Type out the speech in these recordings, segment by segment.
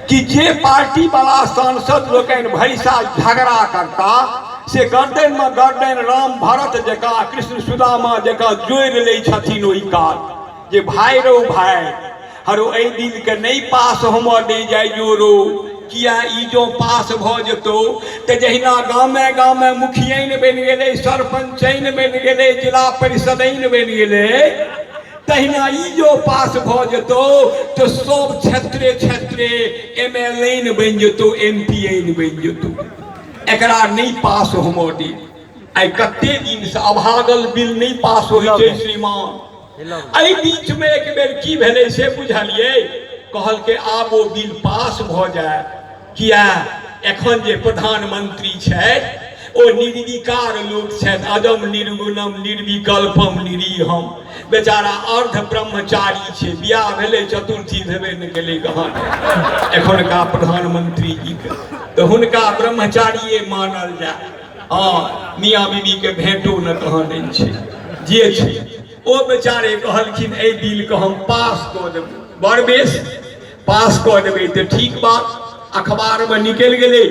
कि जे पार्टी वाला सांसद लोकनि भरि साल झगड़ा करता से गर्दन में गर्दन राम भरत जकाँ कृष्ण सुदामा जकाँ जोड़ि लै छथिन ओहि काल जे भाय रौ भाय हरो एहि दिनके नहि पास होमऽ दै जाइ जो रौ, किया ई जँ पास भऽ जेतौ तऽ जहिना गामे गामे मुखियैन बनि गेलै, सरपञ्चैन बनि गेलै, जिला परिषदैन बनि गेलै, तहिना ई जो पास भऽ जेतौ तऽ सब क्षेत्रे क्षेत्रे एम एल एन बनि जेतौ, एम पी एन बनि जेतौ। एकरा नहि पास होमऽ दे। आइ कते दिनसँ अभागल बिल नहि पास होइ छै श्रीमान। एहि बीचमे एक बेर की भेलै से बुझलियै? कहलकै आब ओ बिल पास भऽ जाय, किया एखन जे प्रधानमंत्री छथि ओ निर्विकार लोक छथि, अजम निर्गुणम निर्विकल्पम निरीहम, बेचारा अर्ध ब्रह्मचारी छै, बियाह भेलै चतुर्थी भेबे नहि केलै कहाँ एखनका प्रधानमंत्री जीके, तऽ हुनका ब्रह्मचारिये मानल जाय। हँ, मियाँ बीबीके भेंटो ने कहाँ नहि छै, जे छै ओ बेचारे कहलखिन एहि बिलके हम पास कऽ देबै। बड़ बेस, पास कऽ देबै तऽ ठीक बात। अखबारमे निकलि गेलै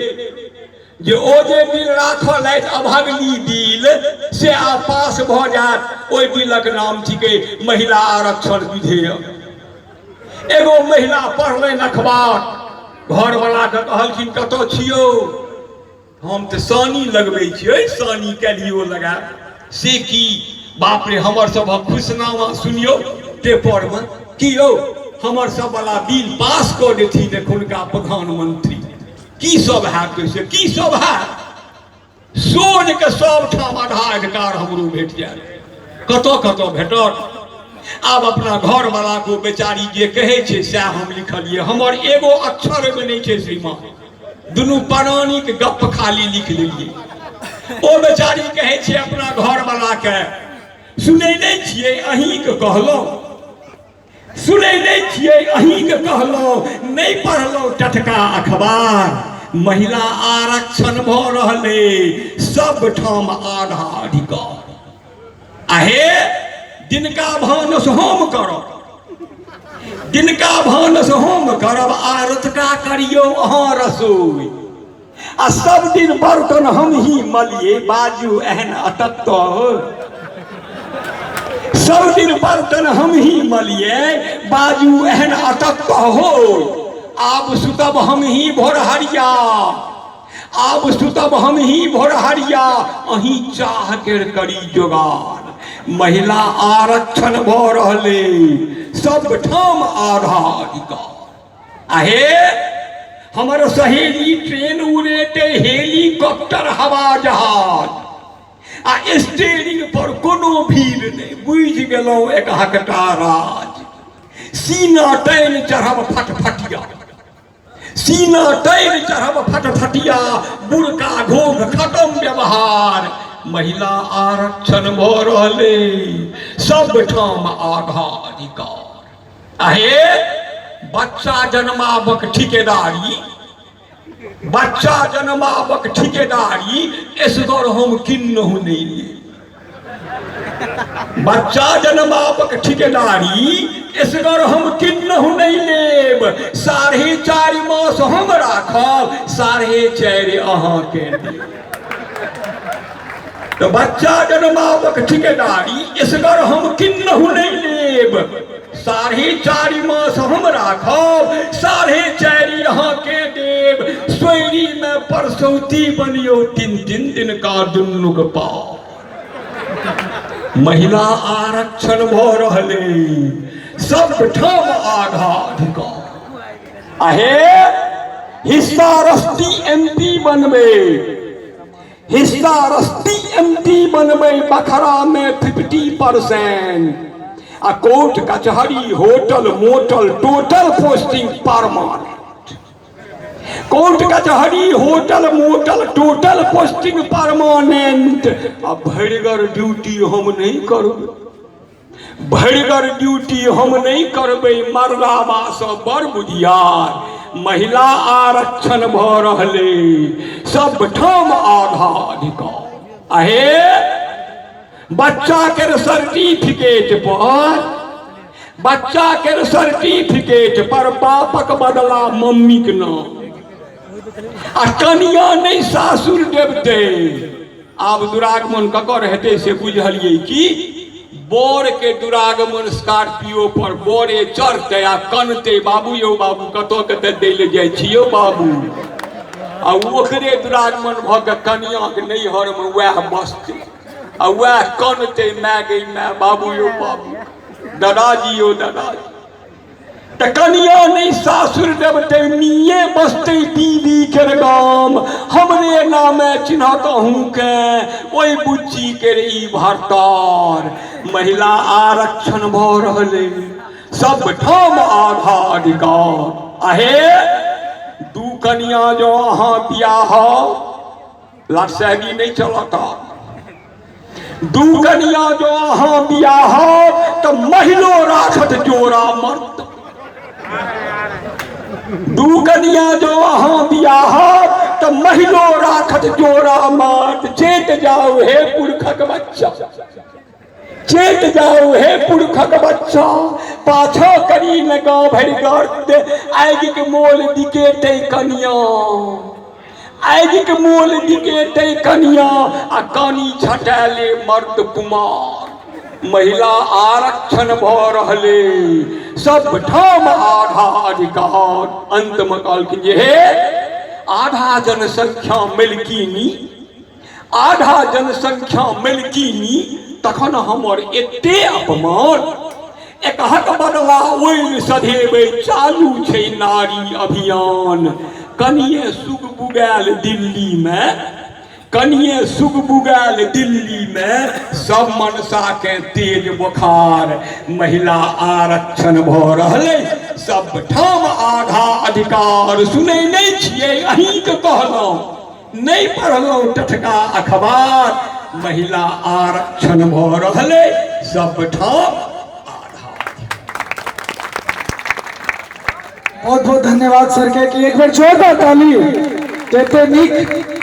जे ओ जे बिल राखल अछि अभगली बिल, से आब पास भऽ जायत। ओहि बिलक नाम थिकै महिला आरक्षण विधेयक। एगो महिला पढ़लनि अखबार, घरवलाके कहलखिन कतऽ छियौ? हम तऽ सानी लगबै छियै, सानी काल्हियो लगायब। से की बाप रे, हमर सभक खुशनामा सुनियौ पेपरमे की यौ, हमर सब वाला बिल पास कऽ देथिन एखुनका प्रधानमंत्री, की सब हैत ओहिसँ? की सब हैत? सोनके सब ठाम आधा अधिकार हमरो भेट जायत। कतऽ कतऽ भेटत? आब अपना घरवला को बेचारी जे कहै छै सएह हम लिखलियै, हमर एगो अक्षर ओहिमे नहि छै श्रीमान, दुनू प्राणीके गप्प खाली लिख लेलियै। ओ बेचारी कहै छै अपना घरवला के, सुनै नहि छियै अहीँके कहलहुँ, सुनै नहि छियै अहीँके कहलहुँ, नहि पढ़लहुँ टटका अखबार, महिला आरक्षण भऽ रहलै सब ठाम आधा अधिकार। आहे दिनका भानस हम करब, दिनका भानस हम करब, आ रतका करियौ अहाँ रसोई, आ सब दिन बर्तन हम ही मलिए, बाजू एहन अटत हो। सब दिन बर्तन हम ही मलिए, बाजू एहन अटत हो। आब सुतब हम ही भोरहरिया, आब सुतब हम ही भोरहरिया, अहीं चाह केर करी जोगार। महिला आरक्षण भऽ रहलै सब ठाम आधा अधिकार। आहे हमर सहेली ट्रेन उड़ेतै हेलीकॉप्टर हवा जहाज, आ स्टेरिंग पर कोनो भीड़ नहि, बुझि गेलहुँ एक हकटा राज। सीना टानि चढ़ब फटफटिया, सीना टानि चढ़ब फटफटिया, बुरका घोघ खत्म व्यवहार। महिला आरक्षण भऽ रहलै सब ठाम आधा अधिकार। आहे बच्चा जन्माबक ठिकेदारी, बच्चा जन्माबक ठिकेदारी एसगर हम किन्नहु नहि लेब। बच्चा जन्माबक ठिकेदारी एसगर हम किन्नहु नहि लेब। 4.5 मास हम राखब, 4.5 अहाँके देब। तऽ बच्चा जन्माबक ठिकेदारी एसगर हम किन्नहु नहि लेब। 4.5 मास हम राखब, 4.5 अहाँके देब। सोयरी में परसौती बनियौ 3-3 दिन का दुनूक पाव। महिला आरक्षण भऽ रहलै सब ठाम आधा अधिकार। अहे हिस्सा रस्ती एम पी बनबै, हिस्सा रस्ती एम पी बनबै, बखरा में 50%, आ कोर्ट कचहरी hotel motel total posting permanent. Court कचहरी hotel motel total posting permanent. आ भरिगर ड्यूटी हम नहि करबै, भरिगर ड्यूटी हम नहि करबै, मरदाबा सँ बड़ बुधियार। महिला आरक्षण भऽ रहलै सब ठाम आधा अधिकार। अहे बच्चा के सर्टिफिकेट पर, बच्चा के सर्टिफिकेट पर बापक बदला मम्मीक नाम आ कनिया नहि सासुर देवते। आब दुरागमन ककर हेतै से बुझलियै कि बर के दुरागमन स्कॉर्पियो पर बरे चढ़तै आ कनतै, बाबू यौ बाबू कतऽ कतऽ दै लए जाइ छी यौ बाबू। आ ओकरे दुरागमन भऽ कऽ कनियाके नैहरमे वएह बसतै आ वएह कनतै, माय गई माय, बाबू यौ बाबू, दादाजी यौ दादाजी। तऽ कनिया नहि सासुर देवतै, मिये बसतै बीबी केर गाम, हमरे नामे चिन्हत अहूँके ओहि बुच्ची केर ई भरतार। महिला आरक्षण भऽ रहलै सब ठाम आधा अधिकार। आहे दू कनिया जँ अहाँ बियाहब, लाटसाहेबी नहि चलत। दू कनिया जो अहाँ बियाहब तऽ महिलो राखत जोड़ा मर्द। दू कनिया जो अहाँ बियाहब तऽ महिलो राखत जोड़ा मर्द। चेत जाउ हे पुरखक बच्चा, चेत जाउ हे पुरखक बच्चा, पाछा करी न गाँव भरि गर्द। आगिक मोल बिकेतै कनिया, आगिक मोल बिकेतै कनिया, आ कानी छटाले मर्द कुमार। महिला आरक्षण भऽ रहले सब ठाम आधा अधिकार। अंतमे कहलखिन जे हे आधा जनसंख्या मेलकीनी, आधा जनसंख्या मेलकीनी, तखन हमर एते अपमान। एकहक बदला ओहि सधेबै, चालू छै नारी अभियान। कनिये सुग बुगायल दिल्ली में, कनिये सुग बुगायल दिल्ली में, सब मनसा के तेज बोखार। महिला आरक्षण भऽ रहलै सब ठाम आधा अधिकार। सुनै नहि छियै, अहींके कहलहुँ, नहि पढ़लहुँ टटका अखबार। महिला आरक्षण भऽ रहलै सब ठाम आधा। बहुत बहुत धन्यवाद सर के कि एक बेर जोरदार ताली देते नीक।